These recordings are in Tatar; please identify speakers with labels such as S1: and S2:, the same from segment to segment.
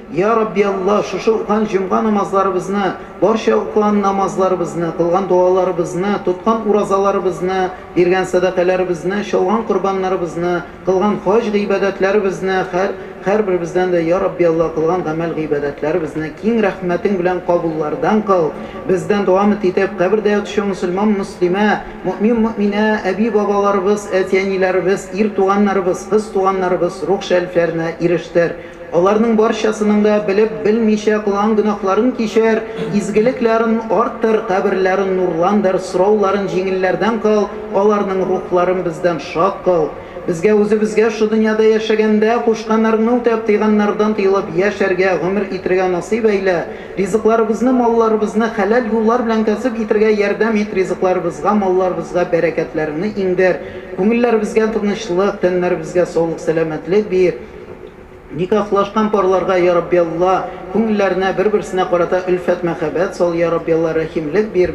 S1: Я Рабби Алла, шушы укыган җомга намазларыбызны, барча укыган намазларыбызны, кылган догаларыбызны, тоткан уразаларыбызны, биргән сәдакаларыбызны, чалган корбаннарыбызны, кылган хаҗ гыйбадәтләребезне, һәр һәрберебездән дә, я Рабби Алла, кылган гамәл гыйбадәтләребезне киң рәхмәтең белән кабуллардан кыл. Бездән дога итеп, кабердә ятучы мөселман мөслимә, мөэмин мөэминә, әби бабаларыбыз, әти-әниләребез, ир туганнарыбыз, кыз туганнарыбыз рух шәрифләренә ирештер. Аларның барчасының да белеп белмичә кылган гөнаһларын кичер, изгелекләрен арттыр, каберләрен нурландыр, сорауларын җиңелләрдән кыл, аларның рухларын бездән шат кыл. Безгә үзебезгә шу дөньяда яшәгәндә кушканнарыңны үтәп, тыйганнардан тыелып яшәргә, гомер итәргә насыйп әйлә. Ризыкларыбызны, малларыбызны хәләл юллар белән кәсеп итәргә ярдәм ит, ризыкларыбызга, малларыбызга бәрәкәтләреңне иңдер. Күңелләребезгә тынычлык, тәннәребезгә саулык, сәламәтлек бир. Никахлашкан парларга, я Рабби Алла, күңелләренә бер-берсенә карата өлфәт, мәхәббәт сал, я Рабби Алла, рәхимлек бир.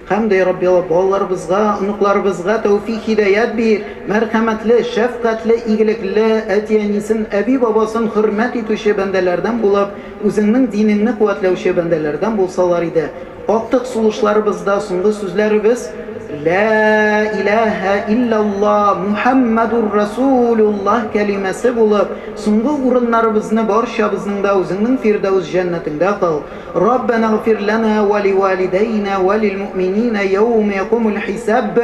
S1: Һәм дә, я Рабби Алла, балаларыбызга, оныкларыбызга тәүфик, һидаят бир. Мәрхәмәтле, шәфкатьле, игелекле әти-әнисен, әби-бабасын хөрмәт итүче бәндәләрдән булып, үзеңнең динеңне куәтләүче бәндәләрдән булсалар иде. Актык сулышларыбызда соңгы сүзләребез Лә иләһә иллалла Мухаммадур Расулуллаһ кәлимәсе булып, соңгы урыннарыбызны барчабызның да үзеңнең Фирдәүс җәннәтеңдә кыл. Раббана гфир лана ва ливалидәйна ва лилмуъминина яума якумул хисаб.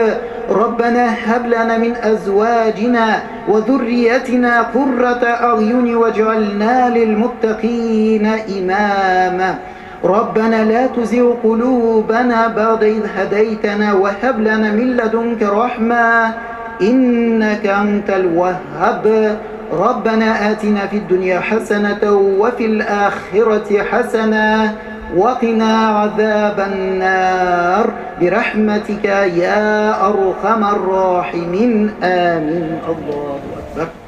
S1: Раббана һаб лана мин әзваҗина ва зурриятина куррата агъюни ваҗ'ална лилмуттакина имама. ربنا لا تزغ قلوبنا بعد إذ هديتنا وهب لنا من لدنك رحمة إنك أنت الوهاب. ربنا آتنا في الدنيا حسنة وفي الآخرة حسنة وقنا عذاب النار برحمتك يا أرحم الراحمين. آمين. الله أكبر.